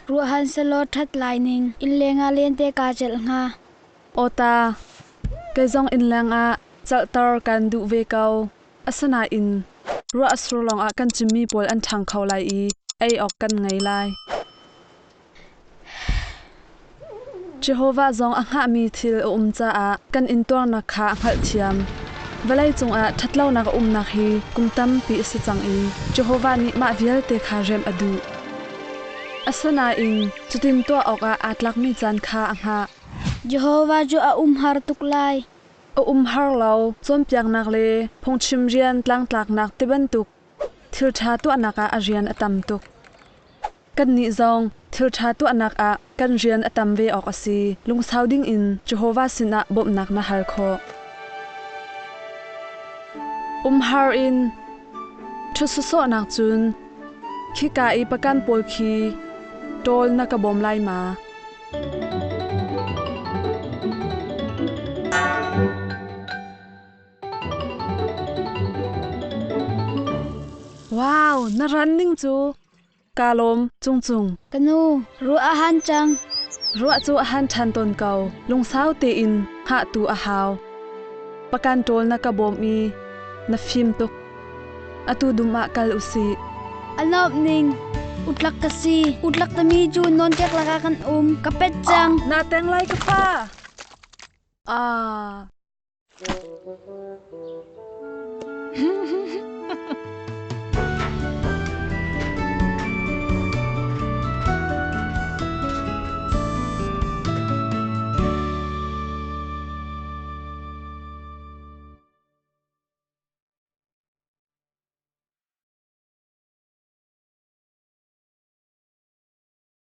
Ruah han selaw ṭhat lai ning. Innleng ah lente kaa celh hnga. Awta, kei zong innleng ah celhter kan duh ve ko. Asinain ruah a sur lawngah kan cimmi pawl an ṭhang kho lai i ei awk kan ngei lai. Jehovah zong a hngahmi thil a um caah kan intuarnak kha a hngalhthiam. Vawleicung ah ṭhatlonak a umnak hi kum tampi a si cang i Jehovah nih mah vialte kha remh a duh. Asinain cutin tuah awkah aa tlakmi caan kha a hngah. Jehovah cu a umhar tuk lai. A umhar lo, cawnpiaknak le phungchim rian tlangtlaknak ti bantuk thilṭha tuahnak ah a rian a tam tuk. Kannih zong thilṭha tuahnak ah kan rian a tam ve awk a si. Lungsau dingin Jehovah sinah bawmhnak na hal khawh. Umhar in ṭhut sawsawhnak cun khika i pakan pawl khi ṭawl na ka bawm lai ma? Wow, na ran ning cu Kaa lawm, Cungcung. Ka nu, ruah a han cang. Ruah cu a han ṭhan tawn ko. Lungsau tein hngah tu a hau. Pakan ṭawl na ka bawm i na fim tuk. Atu dum ah kal usih. A lawmh ning. Utlak ka si. Utlak tami cu nawncek lakah kan um. Ka pet cang. Na teng lai ka fa. Ah.